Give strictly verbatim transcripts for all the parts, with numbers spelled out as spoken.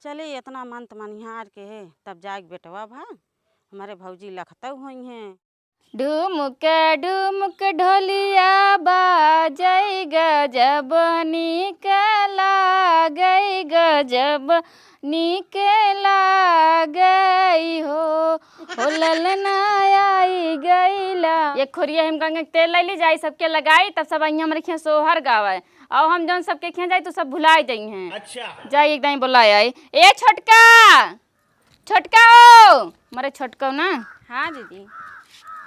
चले, एतना मंत मनिहार के है, तब जाइके बेटवा भा, हमरे भौजी लखतउ होइहैं। डुमुक डुमुक ढोलिया बाजै गजब नीक लागै, गजब नीक लागै हो, हो ललना आई गइला। एक खोरिया हिम गंगा के तेल लइ ली जाई, सबके लगाई, तब सब अइहैं हमरे खियाँ सोहर गावै। अउ हम जउन सबके खियाँ जाई, तउ सब भुलाइ जइहैं। अच्छा। जाई एकदम बोलाइ आई। ए छोटका, छोटका हो, मरे छोटका हो ना। हाँ दीदी।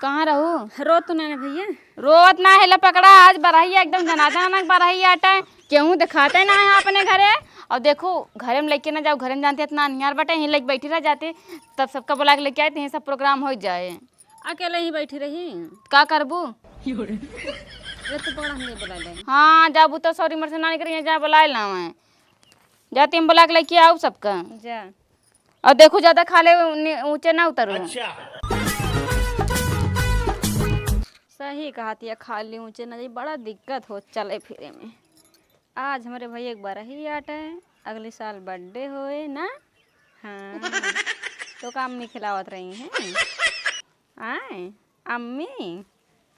कहाँ रहू? रोत ना ना भइया। रोत ना है, ला पकड़ा, आज बरहिया एकदम जनाजन बरहिया आटे, केहू देखाते ना है अपने घरे। अउ देखू, घरे में लइके ना जाउ, घरे में जानते एतना अन्हियार बाटे, यहीं लइके बैठी रह जाते, तब सबका बोलाइके लइके आए, त यहीं सब program होइ जाए। अकेले ही बैठी रही। का करबू? ये तो पकड़ा, हम ये बोलाइ ले। हाँ, जाबू तउ सौरी मर से ना निकरी, जा बोलाइ लावै। जाती हम बोलाइके लइके आउ सबका। जा। अउ देखू, ज्यादा खाले नी-, ऊँचे ना उतरू। अच्छा। सही कहत हिया, खाली ऊँचे ना जाई, बड़ा दिक्कत होत चले फिरे में। आज हमरे भइया के बरही आटे, अगले साल birthday होए ना। हाँ, तउ का अम्मी खिलावत रही हैं। आए, अम्मी,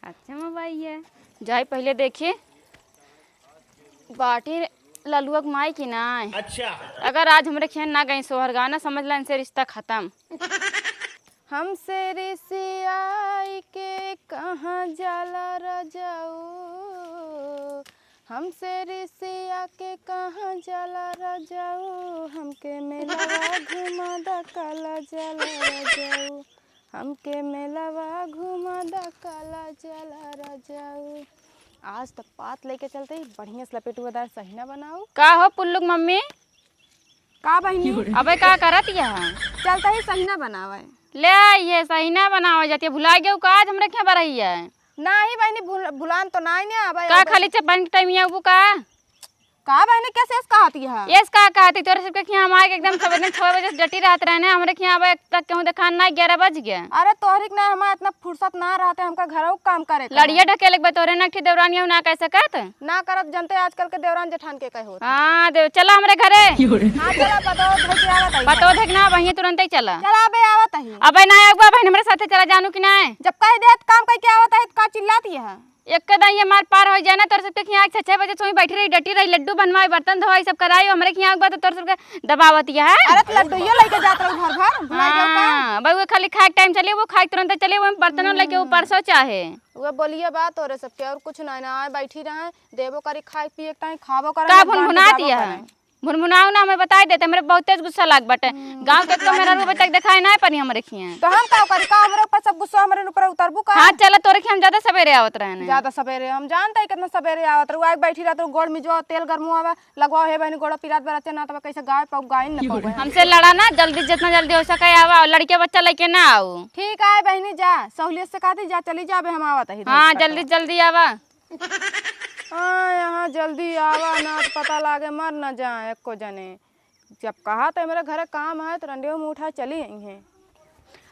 अच्छा मोबाइल है। जाई पहिले देखी, बाटी ललुआ के माई की नाई। अच्छा। अगर आज हमरे खियाँ ना गई सोहर गावै, समझ ला इनसे रिश्ता खतम। हमसे रिसियाई के कहाँ जाला रजाऊ, हमसे रिसिया के कहाँ जाला रजाऊ, हमके मेलवा घुमा दा काला जाला रजाऊ, हमके मेलवा घुमा दा काला जाला रजाऊ। आज त पात लइके चलते ही बढ़िया से लपेटुआदार सहिना बनाऊ। का हो पुल्लुक मम्मी? का बहिनी? अबे का करत हिया? चलते ही सहिना बनावै। ले आई है सहिना बनावै जाती है, भुलाइ गउ का आज हमरे खियाँ बरही है? नाही बहिनी, भुल-, भुलान तो नाही ने आवे, का आवे। खाली चपान के time में आबू का? का बहिनी, कैसे ऐस कहत हिया? ऐस का कहत ही, तोरे सबके खियाँ हम आइके एकदम सब एकदम छह बजे से डटी रहत रहे ने, हमरे खियाँ आवे तक केहू देखान ना, ग्यारह बज गया। अरे तोहरी के ना, हमार इतना फुर्सत ना रहते, हमका घरऊ के काम करे के लड़िया है। ढकेले के बा तोहरे ना, एक ठे देवरानिया ना कह सकत? ना करब, जनते आजकल के देवरान जेठान के कहे होत। हाँ, देव, चला हमरे घरे। हाँ, चला, पतोह धइ के आवत ही। पतोह धइ के ना, वहीं तुरंते चला। चला, अबे आवत ही। अबे ना, एक बार बहन हमरे साथे चला जानू कि ना? जब कह देत काम कह के आवत ही, त का चिल्लात हिया? एक दाई ये मार पार होइ जाए ना, तोरे सबके खियाँ छह, छह बजे सोई बैठी रही, डटी रही, लड्डू बनवाई, बर्तन धोवाई, सब कराई, हमरे खियाँ एक बार तो तोरे सबके दबावत हिया है। अरे, तो लड्डू ये लइके जात रहू घर भर, भुलाइ गयो का? हाँ, बउआ खाली खाए के time चली, वो खाए के तुरंत चली, वो बर्तनों लइके ऊपर सो चाहे। उहे बोलिए बा तोरे सबके, और कुछ नहीं ना, आए बैठी रहे, देबो करी खाए पिए के ताई, खाबो करे, का भुनभुनात हिया? भुनभुनाऊ ना, हमें बताइ देते, हमरे बहुत तेज गुस्सा लाग बाटे। हम्म, गाँव के तो मेरा रूप तक देखाए ना परी हमरे खियाँ। तो हम का करी, का हमरे ऊपर सब गुस्सा हमरे ऊपर उतरबू का? हाँ, चला, तोरे खियाँ हम ज्यादा सवेरे आवत रहे ने। ज्यादा सवेरे? हम जानते ही कितना सवेरे आवत रहू, आइके बैठी रहत रहू, गोड़ मिजवाओ, तेल गरमवावा, लगवाओ, हे बहिनी, गोड़ा पिरात बा, रचे ना, तब कैसे गाय पाऊ, गाय न पाऊ। हमसे लड़ा ना, जल्दी, जितना जल्दी होइ सके आवा, और लड़के बच्चा लइके ना आऊ। ठीक है बहिनी, जा, सहूलियत से कहती जा, चली जाबे, हम आवत ही। हाँ, जल्दी, जल्दी आवा। हाँ, यहाँ जल्दी आवा ना, त पता लागे मर न जाए एको जने। जब कहा त मेरे घरे काम है, त रंडियो में उठा चली आई हैं।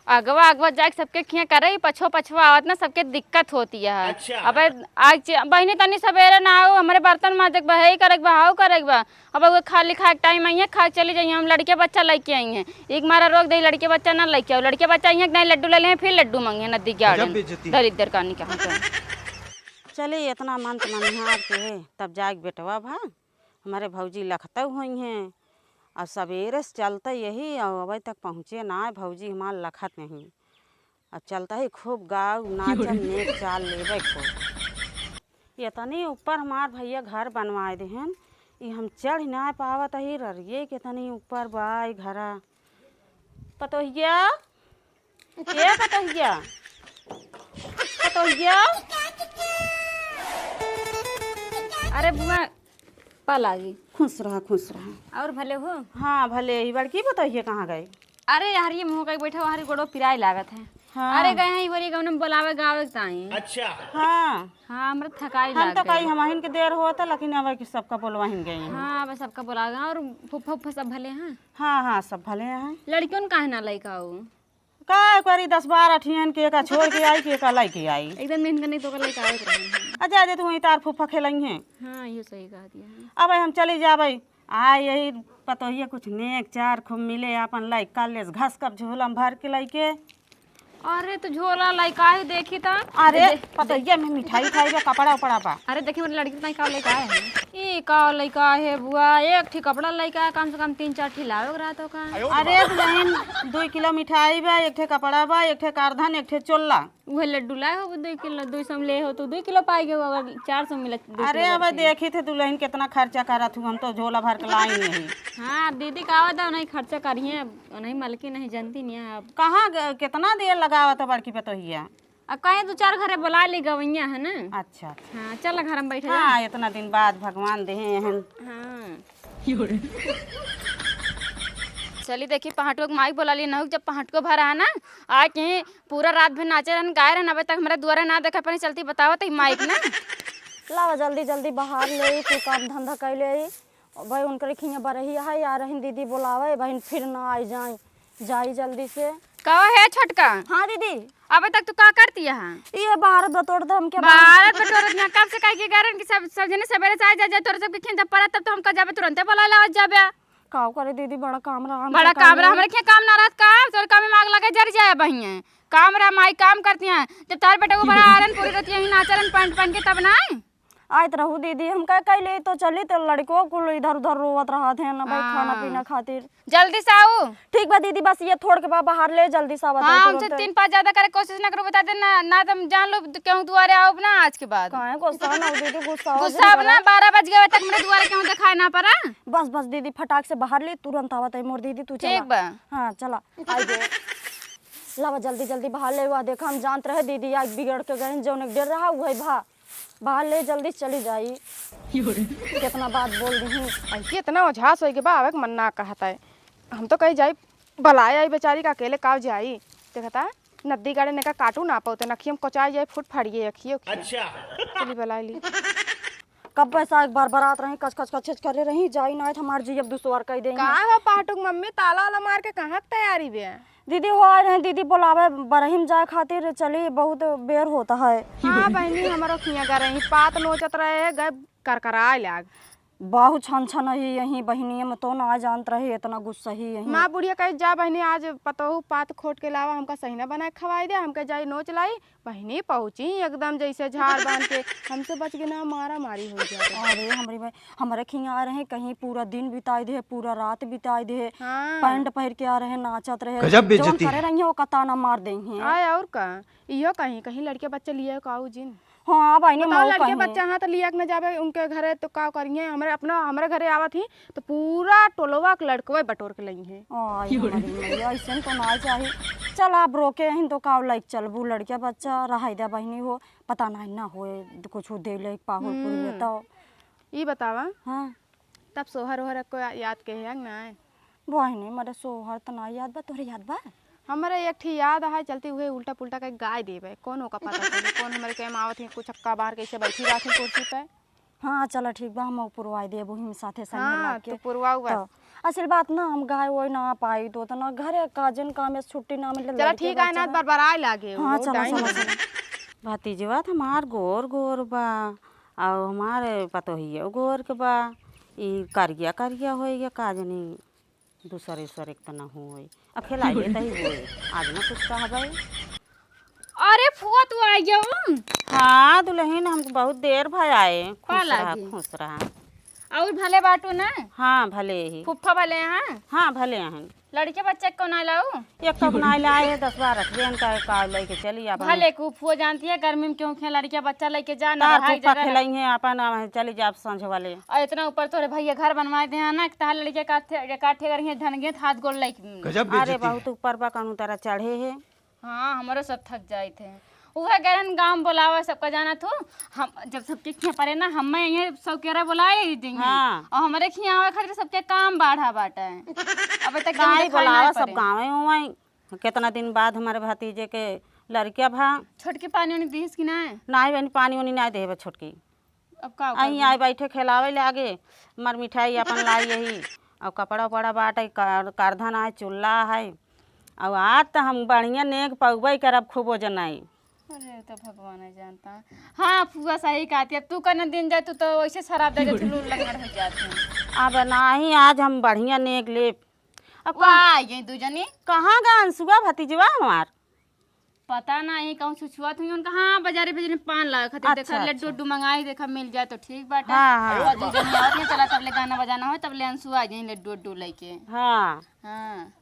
अगवा, अगवा जाइके सबके खियाँ करे, पछवा, पछवा आवत ना, सबके दिक्कत होती है। अच्छा। अबे, आज च-, बहिनी तनी सवेरे ना आओ, हमरे बर्तन माजे के बा, हे करे के बा, हाउ करे के बा। अब वो खाली खाए के time आई है, खा के चली जाइए, हम लड़के बच्चा लइके आई हैं। एक मारा रोक दे, लड़के बच्चा ना लइके आओ, लड़के बच्चा आई हैं कि नहीं, लड्डू ले ले हैं, फिर लड्डू मांगे हैं, नदी गार्डन। दरिद्र कानी कहाँ के। चले, एतना मंत मनिहार के है, तब जाइके बेटवा भा, हमरे भौजी लखतउ होइहैं। अउ सबेरे से चलते यही, अउ अबे तक पहुँचे नाहीं, भौजी हमार लखत नहीं। अब चलते ही खूब गाउ, नाचब, नेक चाल लेबे खूब। एतनी ऊपर हमार भइया घर बनवाए देहेन, ई हम चढ़ नाहीं पावत ही, ररिये के तनी ऊपर बा ई घरा। पतोहिया, ए पतोहिया, पतोहिया। अरे बुआ, पा लागी। खुश रहा, खुश रहा। और भले हो? हाँ, भले। ई बड़की पतोहिया कहाँ गई? अरे यार, ये मुँह कहीं बैठा, हमारी गोड़ो पिराए लागत है। हाँ। अरे गए हैं, ई बोली गौनम बोलावे गावे के ताई। अच्छा। हाँ। हाँ, हमरा थकाई हम लाग तो गई। कही हमहिन के देर होता, लेकिन अब कि सबका बोलवाहिन गई हैं। हाँ, अब सबका बोला गया। और फुफ्फा, फुफ्फा सब भले हैं? हाँ, हाँ, सब भले हैं। लड़कियों काहे ना लइका हो? का करी, दस बारह ठियन के, एका छोड़ के आई, के एका लइके आई। एकदम मेहनत नहीं तो का लइका आवत रहे हैं। अच्छा, जे तू वहीं तार फूफा खेलई हैं। हाँ, ये सही कहा दिया है। अब हम चली जाबे, आ यही पतोहिया कुछ नेक चार खूब मिले, आपन लइका लेस घस कब झोला में भर के लइके। अरे, तो झोला लइका ही देखी त। अरे, दे-, पतोहिया में मिठाई उठाई बा, कपड़ा उपड़ा बा। अरे, देखी, मेरे लड़की ताई का लइका है। ई का लइका है बुआ, एक ठी कपड़ा लइका है, कम से कम तीन चार ठी लावे के रहत हो का। अरे, दुलहिन, दुई किलो मिठाई बा, एक ठे कपड़ा बा, एक ठे कारधन, एक ठे चोला। उहे लड्डू लाए हो दुई किलो, दुई सौ में ले हो तो दुई किलो पाई गयो, अगर चार सौ मिलत दुई अरे, किलो अब भर के। देखी थे दुलहिन कितना खर्चा करत हूँ, हम तो झोला भर के लाई नहीं। हाँ, दीदी का आवत है, उन्हीं खर्चा करिए, अब उन्हीं मलकिन नहीं जानती नहीं है अब। कहाँ ग-, कितना देर लगावत है बड़की पतोहिया? अब कहीं दो चार घरे बुला ली गवैया है ना। अच्छा, अच्छा। हाँ, चल घर में बैठे हाँ, जा। इतना दिन बाद भगवान देहे हैं। हाँ। चली देखी, पहाटुआ के माई बोला ली, नहुक जब पहाटुआ भर रहा ना, आ के पूरा रात भर नाचे रहन, गाए रहन, अबे तक हमरा दुआरे ना देखा पानी, चलती बतावत ही माई के ना। लावा जल्दी जल्दी बहार ले, तू काम धंधा कर ले। भाई उनकरे खिया बरही है, आ रहन दीदी बोलावे, बहिन फिर ना आई जाए, जाई जल्दी से। कहो हे छोटका। हाँ दीदी। अबे तक तू का करती है? ये बहार बटोर दे हमके बहार। बहार बटोरत ना, कब से कह के गए रहन कि सब, सब जने सवेरे से आ जा, जा, तोरे सबके खेत जब पड़ा तब तो हमका जाबे तुरंते बोला लावत जाबे। का करे दीदी, बड़ा काम रहा हमसे बड़ा काम रहा, काले। हमरे के काम ना रहत का? तोरे काम में आग लगे जर जाए बहिए। काम रहा, माई काम करती हैं। जब तार बेटा को बड़ा आरन पूरी रहती है, यही नाचरन पैंट पहन के तब ना आए। आइत रहू दीदी, हम कह कैले तो चली, तो लड़को कुल इधर उधर रोवत रहत हैं ना भाई, खाना हाँ। पीना खातिर। जल्दी से आऊ। ठीक बा दीदी, बस ये थोड़ के बा बहार ले, जल्दी से आवत हाँ, है हमसे तुरंत। तीन पाँच ज्यादा करे कोशिश ना करो, बता दे ना, ना तुम जान लो तो क्यों दुआरे आओ ना आज के बाद। काहे गुस्सा ना हो दीदी, गुस्सा हो गुस्सा अब ना, बारह बज गए तक मेरे दुआरे क्यों दिखाई ना पड़ा। बस बस दीदी, फटाक से बहार ले, तुरंत आवत है मोर दीदी, तू चला। ठीक बा। हाँ चला, आई गए। लावा जल्दी जल्दी बहार ले, वह देखा हम जानत रहे दीदी आज बिगड़ के गए, जौन एक डेर रहा वही भा बहार ले जल्दी चली जाई। कितना बात बोल दी। ऐसे इतना ओझास होई के बा, आवे के मन ना कहता है। हम तो कहीं जाई, बलाए आई बेचारी का, अकेले काव जाई। देखता, नद्दी गाड़े ने का काटू ना पाउते, नखियम कोचाई जाई, फूट फाड़िए अखियो खिया। अच्छा। चली बलाई ली। कब पैसा एक बार बरात रही, कच कच कच कच करे रही, जाई ना, हमार जी अब दुश्वार कह देंगे। का हो पाटुक मम्मी, ताला वाला मार के कहाँ के तैयारी बे? दीदी, हो आए रहे दीदी, बोलावे बरहिम जाए खातिर, चली, बहुत बेर होता है। हाँ बहिनी, हमरो खिया गा रही, पात नोचत रहे, गए करकराए लाग। बहुत छन छन ही यही बहिनी, हम तो ना जानत रहे इतना गुस्सा ही यही। माँ बुढ़िया कहे, "जा बहिनी, आज पतोहू पात खोट के लावा, हमका सहिना बनाए खवाई दे, हमका जाई नोच लाई।" बहिनी पहुँची एकदम जैसे झाड़ बांध के, हमसे बच के ना मारा मारी हो जाए। अरे हमरी भाई, हमरे खिया आ रहे, कहीं पूरा दिन बिताई दे, पूरा रात बिताई दे, हाँ। पैंट पहिर के आ रहे, नाचत रहे, गजब बेइज्जती। जौन करे रही है, ओका ताना मार देंगे। आय और का, इहो कहीं, कहीं लड़के बच्चे लिए का आऊ जिन। हाँ, बहिनी, बताओ, मऊ लड़के कहीं। बच्चा हाँ तो लिया के न जावे उनके घरे तो का करिए? हमरे अपना, हमरे घरे आवत ही तो पूरा टोलवा के लड़कवे बटोर के लई है। आय हमारी मैया, ऐसे तो ना चाही। चल, आप रोके हैं तो का लाइक चलबू, लड़के बच्चा रहाई दे बहिनी हो, पता नहीं ना होए कुछ दे ले पाहुर पुरी हम्म। तो। ई बतावा, हाँ। तब सोहर ओहर को या-, याद के है ना? बहिनी, मरे सोहर त ना याद बा, तोहरे याद बा? हमरे एक ठी याद है, चलती उहे उल्टा पुल्टा कहीं गाय देबे। कौन ओका पता चले, कौन हमरे के में आवत ही, कुछ अक्का बाहर कैसे बैठी रहत ही कुर्सी पे। हाँ, चला ठीक बा, हम पुरवाई देब, वही में साथे संगे हाँ, लाग के। तू पुरवाऊ बस। तो असल बात ना, हम गाय ओय ना पाई, तो उतना घरे का जन काम में छुट्टी ना मिले, चला लड़के ठीक है ना, बच्चा बरबराए लागे, हाँ, वो चला, डाइन चला, बने। चला। भतीजवा त हमार गोर गोर बा, अउ हमार पतोहियो गोर के बा, ई करिया करिया होई गया, का जनी दूसरे उसरे के त ना होई। आ खेलाइए तही होई, आज ना कुछ कहबै। अरे फुआ, तू आ गयो? हाँ दुलहिन, हमको बहुत देर भय आए। खुश का रहा, लागी? खुश रहा। और भले बाटू ना? हाँ, भले ही। फुफ्फा भले हैं? हाँ, भले हैं। लड़के बच्चे को ना लाऊ? एक तो ना लाए है, दस बार रख देन का, का लेके चली आप। भले को फुआ जानती है, गर्मी में क्यों खें लड़के बच्चा लेके जा, ना तार रहाई कुप्पा जगह ना। खेलाई है अपन, आ, चली जा आप सांझ वाले। और इतना ऊपर तोरे भैया घर बनवाए दे हैं ना, कि तार लड़के का थे, का ठेगर हैं, धन गए हाथ गोड़ लेके। गजब अरे बेइज्जती बहुत है। ऊपर बा, कानू तरह चढ़े है। हाँ, हमरो सब थक जाइत है। उहे गरन गाँव बोलावे सबका जाना थू। हम जब सबके खिया परे ना, हमें ये सौकेरा बोलाए ही देंगे। हाँ। और हमरे खिया आवे खातिर सबके काम बाढ़ा बाटे। अब तक काहे गाँव देखाई बोलावा, ना सब पड़े। गाँवे होवई। कितना दिन बाद हमारे भतीजे के लड़किया भा। छोटके पानी उनी दीस कि ना? नाही बहन, पानी उनी नाही देबे छोटकी। अब का अहीं करबू? आए बैठे खेलावे लागे, मर मिठाई अपन लाई यही, और कपड़ा उपड़ा बाटे, कार-, कारधन आए, चूल्हा है, और आज तो हम बढ़िया नेग पौबे करब, खूब ओजनाई। अरे, तो भगवान ही जानता। हाँ, फुआ सही कहती है, अब तू कने दिन जाए, तू तो वैसे शराब दे दे, तू लूल लंगड़ हो जाती है। अब नाही, आज हम बढ़िया नेग लेब। अब वो कहाँ, आई गई दू जनी। कहाँ गा अंसुआ भतीजवा हमार? पता नाही, कहूँ छुछुआत हुई उनका। हाँ, बाजारे भेजने पान लावे खातिर। अच्छा, देखा, लड्डू अच्छा। उड्डू मंगाई, देखा, मिल जाए तो ठीक बाटे। हाँ, हाँ। अरे, दू जनी आवत नहीं, चला, तब ले गाना बजाना हो, तब ले अंसुआ आ जाए लड्डू उड्डू लेके। हाँ। हाँ।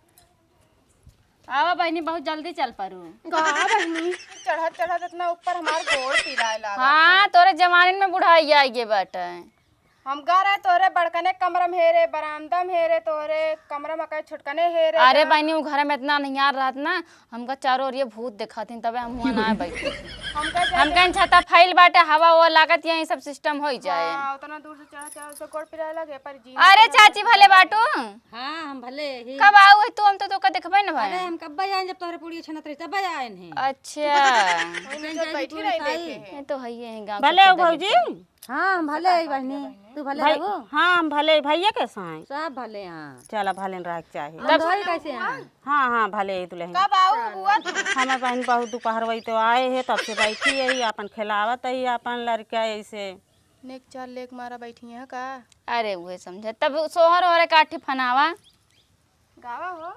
आवा बहिनी, बहुत जल्दी चल परू। का बहिनी, चढ़त चढ़त इतना ऊपर हमार गोड़ पिराए लागत हाँ, है। तोरे जवानी में बुढ़ाई आई गे बाटे। हम गा रहे तोरे बड़कने कमरा में हेरे, बरामदा में हेरे, तोरे कमरा में कहीं छुटकने हेरे अरे बा। बहिनी, उ घर में इतना अन्हियार रहत ना, हमका चारों ओर ये भूत देखातिन, तबे हम हुआ ना बैठे। हमका जा हम कहीं छाता फैल बाटे, हवा वो लागत, यही सब सिस्टम हो ही जाए। हाँ, उतना दूर से चढ़ा चढ़ा से गोड़ पिराए लगे, पर जी अरे चाची भले बाटू। हाँ, हम भले ही। कब आऊ है तू? हम तो तोका देखबे न भाई। अरे हम कब आए जब तोहरे पुड़िया छनत रही तब आए हैं। अच्छा। वही में जो बैठी रही देखे हैं। ये तो है ही गाँव भले के हो भौजी। हाँ, हम भले ही बहिनी। तू भले भाई, हो? हाँ, हम भले, भैया कैसा हैं? सब भले हैं। चला, भले रह के चाही। हम तब भाई कैसे हैं? हाँ, हाँ, भले ही दुल्हन। कब आऊ बुआ तू? हमार बहिन बहुत दोपहर वही तो आए हैं, तब से बैठी है, अपन खिलावत है, अपन लड़का ऐसे। नेक चार लेक मारा बैठी हैं का? अरे उहे समझे, तब सोहर ओहर काठी फनावा। गावा हो।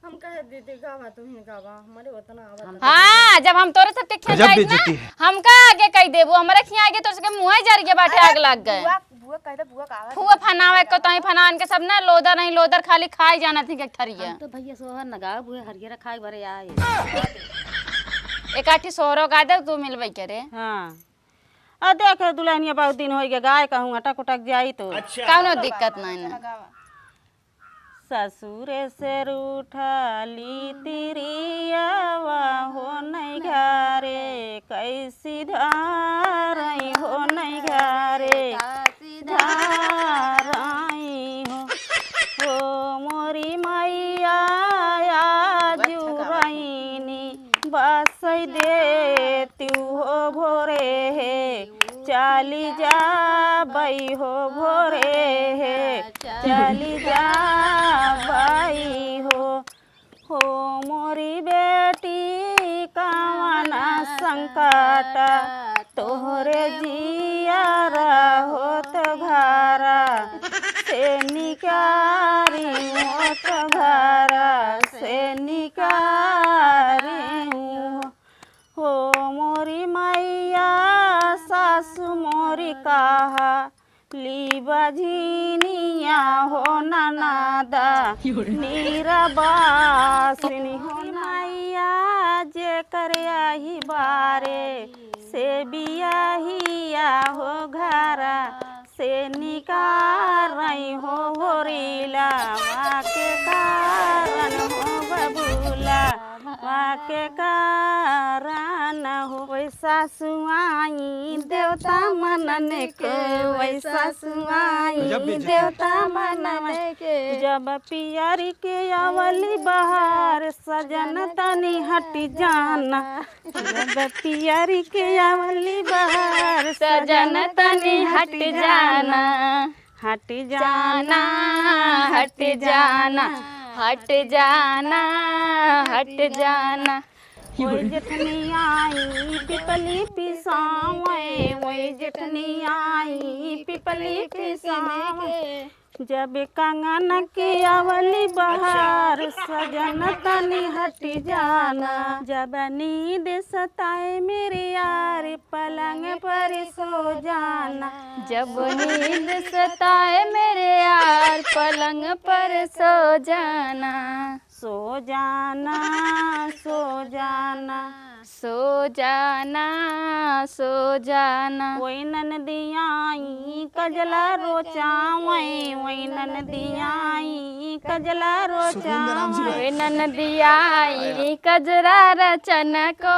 हम कहे दीदी गावा, तुम ही गावा, हमारे उतना आवत हम है। हाँ, जब हम तोरे सबके खिया गजब जाइत ना, बेइज्जती है। हमका आगे कह देबू, हमारे खिया आगे तोरे सबके मुँह जर गए बाटे, अरे, आग लग गए। बुआ, बुआ कह दे, बुआ गावा। फुआ फनावे को तहीं फनान के सब ना लोदर नहीं लोदर खाली खाई जाना थी के ठरिया। हम तो भैया सोहर न गाओ, बुआ हरियर खाए बरे आए। एकाठी सोहरो गा दे, तू मिलबे करे। हाँ। आ देख दुल्हनिया, बहुत दिन होइ गए, गाय कहूँ अटक उटक जाई तो। अच्छा। कौनो दिक्कत नहीं ना। ससुरे से रूठली तिरियावा हो नहीं घरे, कैसी धारई हो नहीं घरे, धारई हो, हो मोरी मैया आजु रईनी बसई देत्यू हो भोरे हे, चली जाबई हो भोरे हे, चली जाबई हो। हो मोरी बेटी कवन संकट तोहरे जियारा होत घरा से निकारी होत घरा से निकारी हो। हो मोरी मैया सासु मोरी कहा ली बझिनिया हो ननदा निरबासिनी हो मैया जेकर यही बारे से बियाहिया हो घरा से निकारई हो होरीला वा के कारण हो बबूला वा के कारण हो। वैसा सुआई देवता मनन के, वैसा सुआई गजब बेइज्जती। देवता मनन के। जब पियरी के आवली बहार सजन तनी हट जाना, जब पियरी के आवली बहार सजन तनी हट जाना। हट जाना, हट जाना, हट जाना, हट जाना। ओए जेठनी आई पिपली पिसावे, ओए जेठनी आई पिपली पिसावे। जब कंगन के आवली बहार सजन तनी हट जाना। जब नींद सताए मेरे यार पलंग पर सो जाना। जब नींद सताए मेरे यार पलंग पर सो जाना। सो जाना, सो जाना। सो जाना, सो जाना। ओए ननदिया आई कजला रोचावे, ओए ननदिया आई कजला रोचावे। ओए ननदिया आई कजरा रचन को,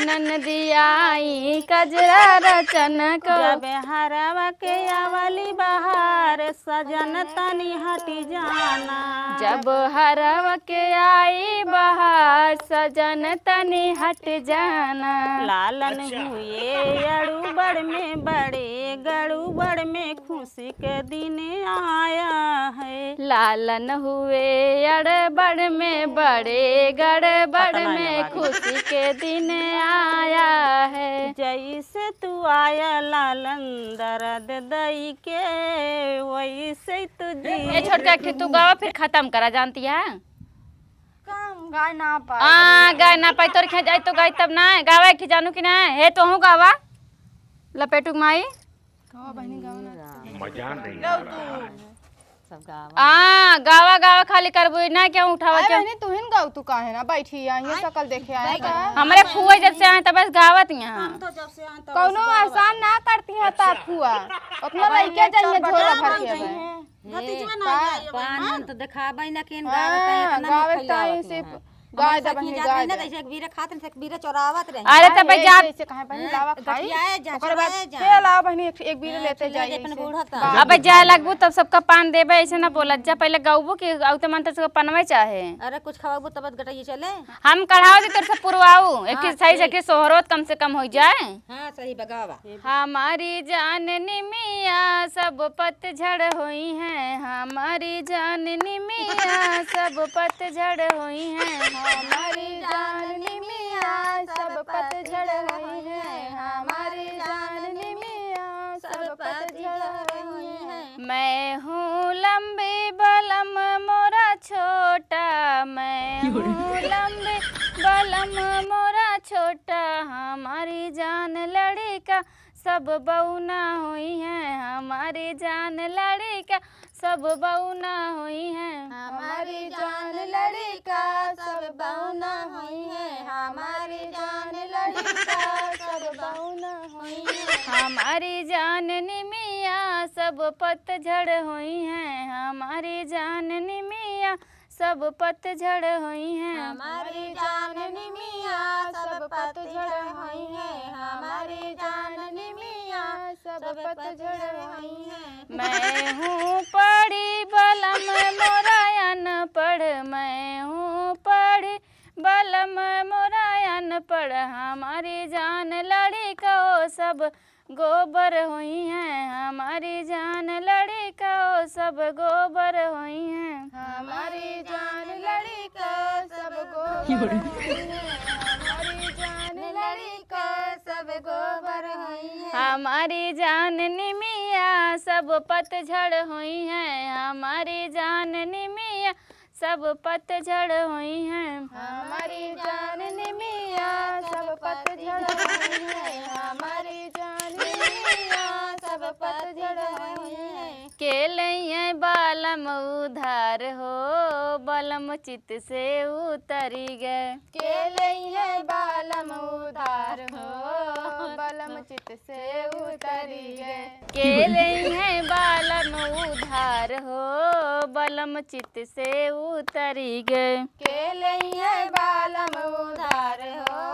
ननदिया आई कजरा रचन को। जब हरवा के आवली बहार सजन तनी हट जाना। जब हरवा के आई बहार सजन तनी हट जाना। लालन अच्छा। हुए अड़ू बड़ में बड़े गड़ू बड़ में खुशी के दिन आया है। लालन हुए अड़बड़ में बड़े, गड़बड़ पता नहीं में लगा। खुशी के दिन आया है। जैसे तू आया लालन दर्द दई के, वैसे तू जी। ए छोटका, एक ठे तू गावा, फिर खत्म करा, जानती है? काम गाय ना पाए। आ, गाय ना पाई, तोर खेत जाई तो गाई तब ना, गावा एक ठे जानू कि ना, हे तोहू गावा। लपेटू के माई। गावा बहिनी, गावा ना। मजा नहीं आ रहा। सब गावा। आ, गावा, गावा खाली करबू, ना क्यों उठावा, अरे क्यों? बहिनी, तुहिन गाऊ, तू काहे ना बैठी है, ये शकल देखे आया का? हमरे फुआ जब से आए, तब बस गावत यहाँ। हम तो जब से आए, तब कौनो बस गावत। एहसान ना करती है, ता फुआ। उतना अब लइके जाइए, झोला भर के। भतीजवा ना का? आई है, पान हाँ? उन तो देखाबे ना, केन हाँ, गावत है, इतना गावे मक्खी टाइम लावत से हैं। गाय हमारे दा साथ बहिनी, में जात गाय रही ना, दा। तो ऐसे एक बीरे खात रहे, एक बीरे चोरावत रहे। अरे, तब अरे, जा। ऐसे, ऐसे कहाँ बहिनी हाँ, लावा तो खाई? खियाए जा, ओकर बाद चोराए जा। के लावा बहिनी, एक, एक बीरे हाँ, लेते चले जाइए अपन ऐसे। बूढ़ा का। बाप अबे रे। जाए लगबू, तब सबका पान देबे, ऐसे ना बोलत जा। पहले गौबू के, औते मन तो सबका पनवे चाहे। अरे, कुछ खवाबू, तब गटइये चले। हम कढ़ाओ जी, तोर से पुरवाऊ। एक हाँ, ठे सही से ठीक। एक ठे सोहरोत कम से कम हो जाए। हाँ, सही बगावा। हमारी जान निमिया सब पतझड़ होई हैं, हमारी जान निमिया सब पतझड़ होई हैं, हमारी जान निमिया सब पतझड़ होई हैं, हमारी जान निमिया सब पतझड़ होई हैं। मैं हूँ लंबी बलम मोरा छोटा, मैं हूँ लंबी बलम मोरा छोटा, हमारी जान लड़िका सब बउना होई हैं, हमारी जान लड़िका सब बउना होई हैं। हमारी जान लड़िका सब बउना होई हैं, हमारी जान लड़िका सब बउना होई हैं। हमारी जान निमिया सब पतझड़ होई हैं, हमारी जान निमिया सब पतझड़ होई हैं। हमारी जान निमिया सब पतझड़ होई हैं, हमारी जान निमिया सब पतझड़ होई हैं। मैं हूँ पढ़ी बलम मोरा अनपढ़, मैं हूँ पढ़ी बलम मोरा अनपढ़, हमारी जान लड़िका सब गोबर होई हैं, हमारी जान लड़िका सब गोबर होई हैं। हमारी जान लड़िका सब गोबर होई हैं, हमारी जान लड़िका सब गोबर होई हैं। हमारी जान निमिया सब पतझड़ होई हैं, हमारी जान निमिया सब पतझड़ होई हैं। हमारी जान निमिया सब पतझड़ होई हैं, हमारी जान निमिया सब पतझड़ होई हैं। के लइहैं बालम उधार हो, बलम चित से उतरी गए। के लइहैं बालम उधार हो, बलम चित से उतरी गए। के लइहैं बालम उधार हो, बलम चित से उतरी गए। के लइहैं बालम उधार हो,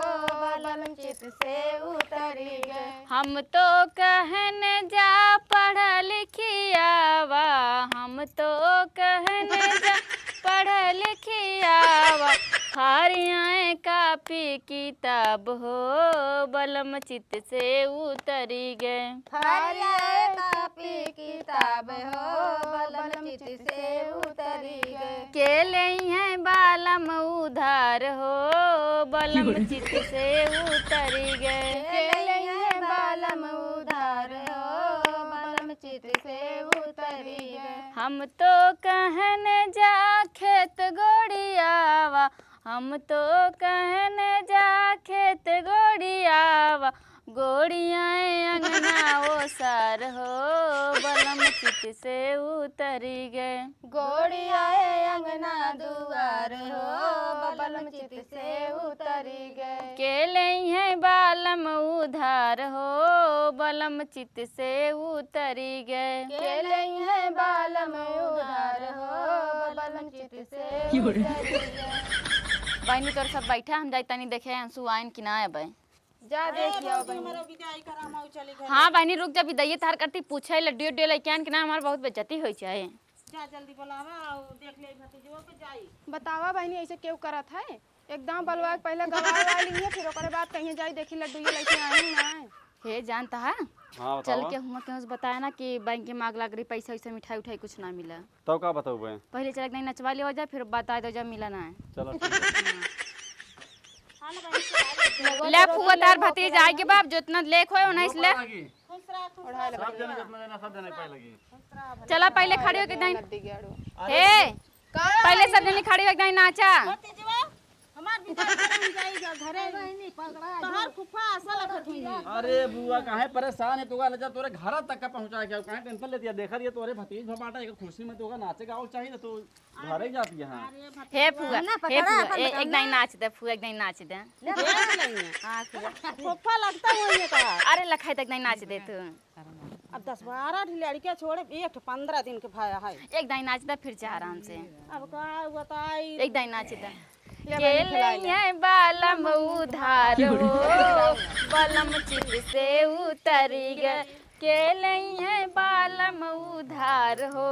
बलम चित से उतरी गए। हम तो कहन जा पढ़ लिखी आवा, हम तो कहन जा पढ़ लिखी आवा, हारियाँ कापी किताब हो, बलम चित से उतरी गए। हरिया कापी किताब हो, बलम चित से उतरी गए। के लइहैं बालम उधार हो, बलम चित से उतरी गए। के लइहैं बालम उधार हो, बलम चित से उतरी गए। हम तो कहन जा खेत गोड़ियावा, हम तो कहन जा खेत गोड़ियावा, गोड़ियाए अंगना ओसार हो, बलम चित से उतरी गए। गोड़ियाए अंगना दुआर हो, बलम चित से उतरी गए। के लइहैं बालम उधार हो, बलम चित से उतरी गए। के लइहैं बालम उधार हो, बलम चित से उतरी गए। बहिनी तोर सब बैठा, हम जाई तनी देखे अंशु आइन कि ना अबे। जा अरे, देख आओ भौजी, बहिनी। हमारा विदाई करा, हम आऊ चली घर। हाँ बहिनी, रुक जा, विदाई तार करती पूछे, लड्डू उड्डू लेके आन कि ना, हमार बहुत बेइज्जती होई चाहे। जा जल्दी बुलावा, आऊ देख ले भतीजवा के जाई। बतावा बहिनी, ऐसे केहू करत है? एकदम बलवा के पहले गवा गवा ली है, फिर ओकरे बाद कहीं जाई देखी लड्डू ये लेके आई ना। हे जानता है, हाँ, चल बतावा। के हुआ केहू से बताया ना कि बैंक में आग लग रही, पैसा वैसा मिठाई उठाई कुछ ना मिला। तब का बताऊ बे? पहले चल के नहीं नचवा लिया जाए, फिर बता दो जब मिला ना है। चलो ठीक है। हाँ। ले फुआ, तार भतीज आइगे बाप, जितना लेक होए, उन्हीं से ले। खुश रहा, खुश रहा। सब जने जितना देना, सब देना पाए लगी। चला, पहिले खड़ी होके दाई। हे, पहिले सब जने खड़ी होके दाई नाचा। भतीजवा, हमार विदाई करन जाई जा घरे। तोहार फुफा असल कथी है। अरे बुआ, काहे परेशान है? तोका ले जा, तोरे घर तक का पहुँचा के, काहे टेंशन लेती है? देखा दिया तोरे भतीज भपाटा, एक खुशी में तोका नाचे गावे चाहिए, तो घरे जाती है। हे फुआ, ना, हे पकड़ा, फुआ, अपन ए, पकड़ा। एक दाई नाच दे फुआ, एक दाई नाच दे। ले, पकड़ा लेंगे। हाँ, फुआ। फुफा लगता है ये तो। अरे लखाई तक दाई नाच दे तू। अब दस बारह ठी लड़के छोड़े, एक ठे पन्द्रह दिन के भाया है। एक दाई नाच दे फिर जा आराम से। अब का बताई? एक दाई नाच दे। ले के बहन, खिला ले। लइहे बालम उधार हो, बलम चित से उतरी गए। के लइहे बालम उधार हो,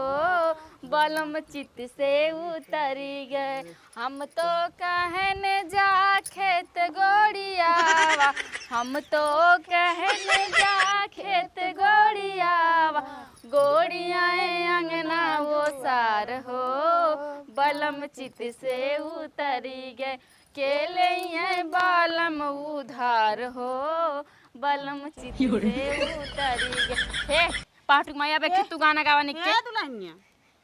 बलम चित से उतरी गए। हम तो कहन जा खेत गोड़ियावा, हम तो कहन जा खेत गोड़ियावा, गोड़ियाए अंगना वो सार हो, बलम चित से उतरी गए। के लइहे बालम उधार हो, बलम चित से उतरी गए। हे, पाटुक माई, अब एक ठे तू गाना गावा निक के। ए दुल्हनिया,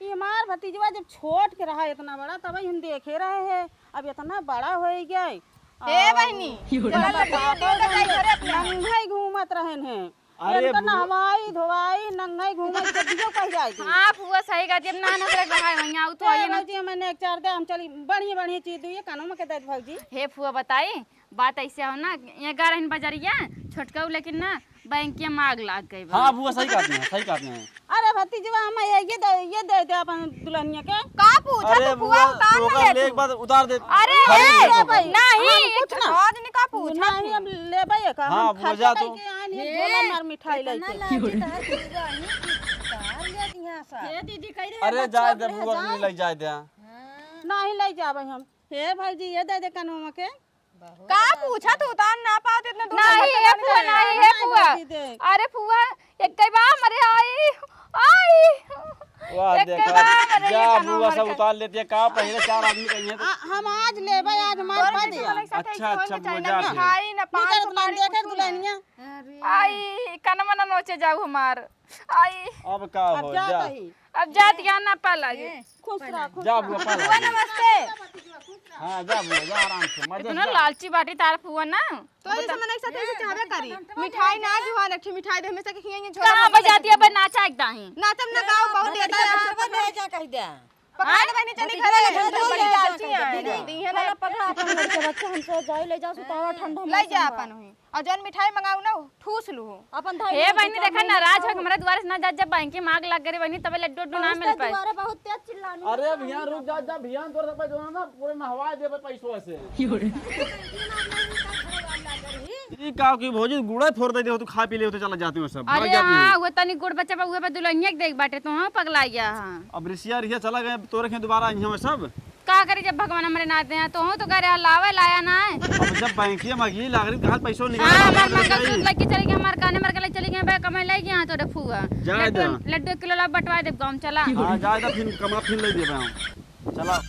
ई हमार भतीजवा जब छोट के रहा इतना बड़ा, तब हम देखे रहे हैं, अब इतना बड़ा हो गया। ए बहिनी, चला लड्डू उड्डू लेके जाई घरे अपने। नंगा ही घूमत रहन हैं। अरे इनका बुआ। नहवाई धोवाई, नंगा ही घूमत, जब दियो कह जाए थे। हाँ फुआ, सही कहती, अब ना नंगा रहा है, वहीं आऊ तो ए आइए ना। भौजी, मैंने एक चार दे, हम चली बढ़िया बढ़िया चीज दुइए कानों में के दे दे भौजी। हे फुआ बताई, बात ऐसे हो ना, ये गा रहन बजरिया, छोटका लेकिन ना, बैंकिया में आग लाग गई बा। हाँ बुआ, सही कहती हैं, सही कहती हैं। अरे भतीजवा, हम ये, ये दे, ये दे दे अपन दुल्हनिया के। का पूछा अरे तू बुआ, बुआ, उतार तू ना ओकर ले ले एक तू। बार उतार दे। अरे, अरे ए, ले ले भाई, नहीं, कुछ ना। आज नहीं का पूछा नहीं, तू। अब लेबे ये का, हाँ, हम बुआ, खर्चा जा तू। करके आए नहीं, झोला मार मिठाई इतना लेके। लालची तो है, तू बुआ, नहीं, तू उतार ले दिया सा। ये दीदी कह रही है, अरे बच्चा जाए दे, बुआ, जा। नहीं ले जाए दे। हाँ। नहीं ले जाबे हम। हे भौजी, ये दे दे कनवा के। का पूछा तू? उतार ना पावत इतना दूर नहीं, से हे फुआ, नहीं, हे नहीं, फुआ। भौजी, देख। अरे फुआ, एक कई बार मरे आई, आई। वाह, एक देखा, कई बार मरे जा, ये बुआ, सब उतार लेती है। का पहले चार आदमी कहीं हैं तो आ, हम आज लेबे, आज हमार तोर पा बेटी दिया। वाला साथ अच्छा, ऐसे अच्छा, होएंगे, बुआ, चाहे जा ना फिर। मिठाई, ना पान, निकल सुपारी, देखे कुछ ना। दुल्हनिया। अरे। आई, कनमा ना नोचे जाऊ हमार। आई। अब का अब हो, जा जा। कही। अब जात ज्ञान ना पा लागे। ए, खुश रह, खुश जा रह। बुआ, पा बुआ, लागे। नमस्ते। हाँ, जा बुआ, जा आराम से, मजे से इतना जा। लालची बाटी तार फुआ ना। तो ये समझ नहीं सकते, इसे चाहबे करी। मिठाई ना जुआ, एक ठे मिठाई दे, हमेशा के खियाइए, झोला कहाँ भर बजाती है, बे नाचा एक दाही। नाचब ना गाओ, बहुत देता है। बच्चा बन रहे जा कह दे। पकड़ा दे बहिनी, चली घरे ले, दीदी, बड़ी लालची है। दीदी, दी है ना। पकड़ा, पकड़ा अपन घर के बच्चा, हमसे जाओ, ले जाओ, सुतावा, ठंडा ले मौसम जा बा। अपन हुई। और जौन मिठाई मंगाऊ ना, ठूस लू। अपन धाई हे में बहिनी, दुकान देखा, में नाराज हो, खाओ। हमारे दुआरे से ना जा, जब बैंक में आग लग गई बहिनी, तबे लड्डू उड्डू ना और मिल उसके पाए। दुआरे बहुत तेज चिल्लानी अरे है। भैया, रुक जा, जा भैया, तोर सब जो है ना, पूरे नहवा देबे पैसों से। की हो रे? ई का की भौजी, गुड़ा फोड़ दे दे हो, तू खा पी ले हो, तो चला जाती हो सब, भाग अरे जाती हो। हाँ, वो तनी गुड़ बचा बा, उहे पे दुल्हनिया के देख बाटे, तो हाँ पगला गया हाँ। अब रिसिया रिसिया चला गए, तोरे के दोबारा आई हमें सब। का करी जब भगवान हमरे ना दे, तो हूँ तो करे लावे लाया ना है। अब जब बैंकिया में आगी लाग रही, कहाँ पैसों निकाल हाँ, के हमार दे मंगलसूत्र जाई? लेके चली गई, हमार काने मार के ले चली गई, बे कमाई ले गई, हाँ, तोरे फुआ। जाए लड्डू, दे। लड्डू एक किलो ला बटवा देब गाँव, चला। हाँ, जाए दे, फिर कमा, फिर ले देबे हम। चला।